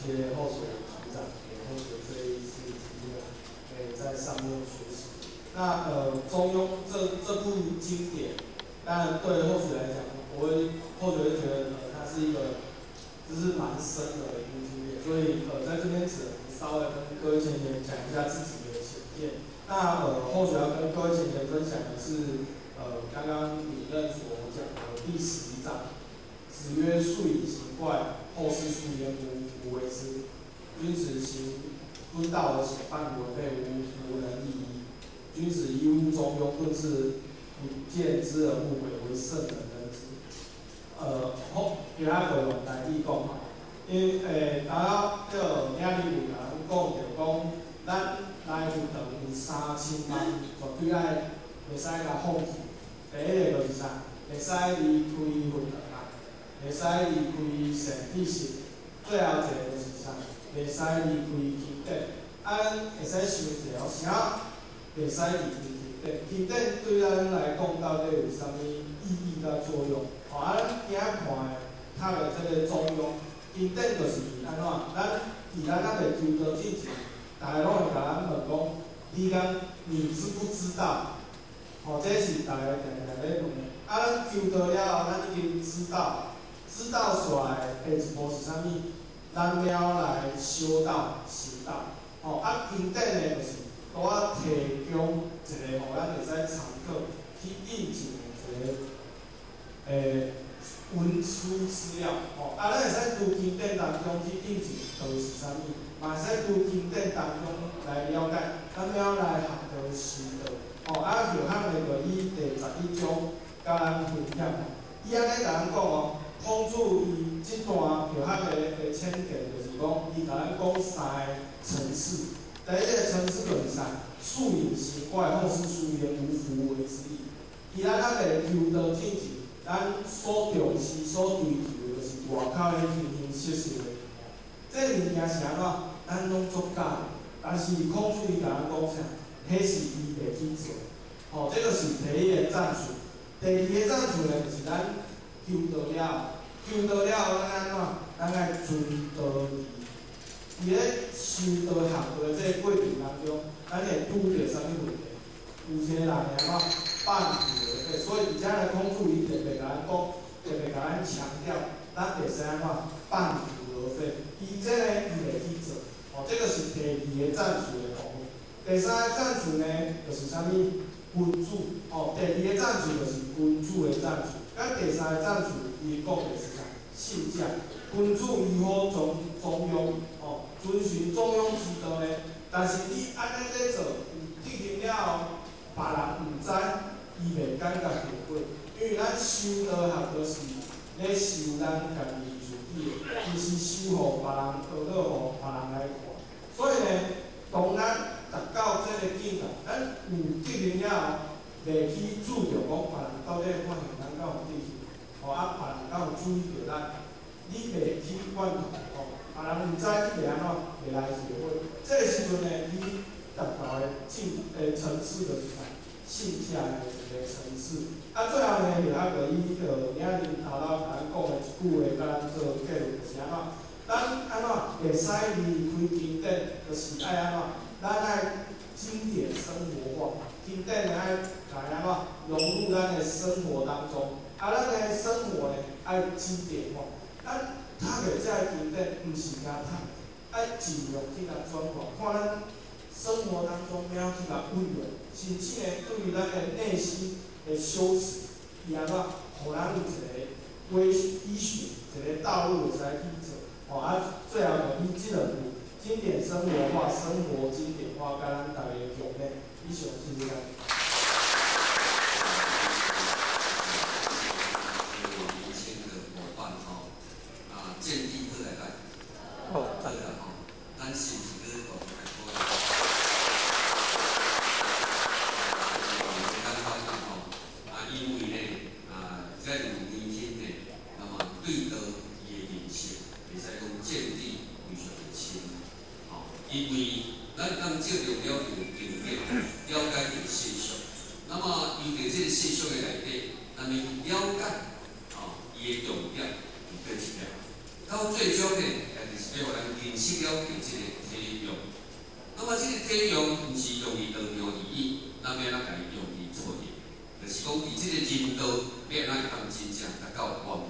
謝後水組長給後水這一次機會，在上面學習。那《中庸》這部經典，當然對後水來講，後水會覺得它是一個就是蠻深的一部經典，所以在這邊只能稍微跟各位前賢講一下自己的淺見。那後水要跟各位前賢分享的是，剛剛李任所講的第11章。子曰：“素以形怪，後世數焉，無弗為之。君子行遵道而行，半途而廢，無弗能已矣。君子一悟中庸，頓自不見之而不悔，為聖人能之。”好，其他就用台語講吼，因為頭仔叫領你有共咱講著講，咱來佛堂有3000萬，絕對愛袂使共放棄。第一个就是啥？袂使離開佛堂啊，袂使離開善知識。最後一个就是啥？袂使離開經典。啊，咱會使想一下哦，啥袂使離開經典？經典對咱來講到底有啥物意義佮作用？吼，啊，咱今仔看的讀的這个中庸經典就是按怎？咱佇咱猶未求道之前，逐家攏會共咱問講：你敢你知不知道？吼，這是逐家定定咧問的。啊，咱求道了後，咱已經知道，知道煞來下一步是啥物？咱了來修道、行道。吼，啊，經典呢，就是拄仔提供一個，予咱會使參考去印證的一個文書資料。吼，啊，咱會使拄經典當中去印證道是啥物，嘛會使拄經典當中來了解，咱了來學道修道。吼，啊，後項呢，就以第11章佮咱分享。伊按呢共咱講哦，孔子伊這段後項的淺見，就是講，伊共咱講三个層次。第一个層次就是啥？素隱形怪，後世數焉，無弗為之矣。佇咱猶未求道之前，咱所重視、所追求的，就是外口的形形色色的物件。這物件是按怎？咱攏足佮意，但是孔子伊共咱講啥？彼是伊袂去做。吼，這就是第一个讚許。第二个讚許呢，就是咱求道了，求道了後，咱按怎？咱愛遵道義。佇咧修道學道的這个過程當中，咱會拄著啥物問題？有些人會按怎？半途而廢。所以佇遮咧，孔子伊特別共咱講，特別共咱強調，咱袂使按怎？半途而廢。伊這个伊袂去做，吼，這个是第二个讚許的部分。第三个讚許呢，就是啥物？君子，吼，第二个讚許就是君子的讚許，佮第三个讚許，伊講的是啥？信者，君子如何中庸，吼，遵循中庸之道呢？但是你按呢咧做，有德行了後，別人毋知，伊袂感覺後悔，因為咱修道學道是咧修咱家己自己的，毋是修予別人學樂，予別人來看。所以呢，當咱達到這个境界，咱有德行了後，袂去注重講別人到底發現咱敢有德行，吼啊，別人敢有注意著咱，你袂去管吼，別人毋知你袂按怎，袂來後悔。這个時陣呢，你達到的境層次就是啥？信者的一個層次。啊，最後呢，就啊個以領恁頭頭共咱講的一句話，共咱做結論，就是按怎？咱按怎會使離開經典，就是愛按怎？咱愛經典生活化，經典愛來按怎融入咱的生活當中。啊，咱的生活呢愛經典化。咱讀著這个經典，毋是干讀，愛盡量去共轉化，看咱生活當中欲怎去共運用，甚至呢，對於咱的內心的修持，伊按怎，予咱有一個規依循，一個道路會使去做。吼啊，最後就以這兩句經典生活化、生活經典化，共咱逐家共勉。以上，謝謝大家。年輕的夥伴吼，啊，見地好來來，好啦吼，咱是毋是去講來講？簡單啦吼，啊，因為呢，啊，這有年輕的，那麼對道伊的認識，會使講見地非常的深，吼，因為咱當借著了著經典，了解著世俗，那麼伊佇這個世俗的內底，咱們去了解，吼，伊的重點佇佗一點，到最終呢，也就是欲予咱人生識了著這個體用。那麼這個體用毋是用佇道場而已，咱欲按怎共伊用佇出去？就是講佇這個人道，欲按怎會當真正達到圓滿。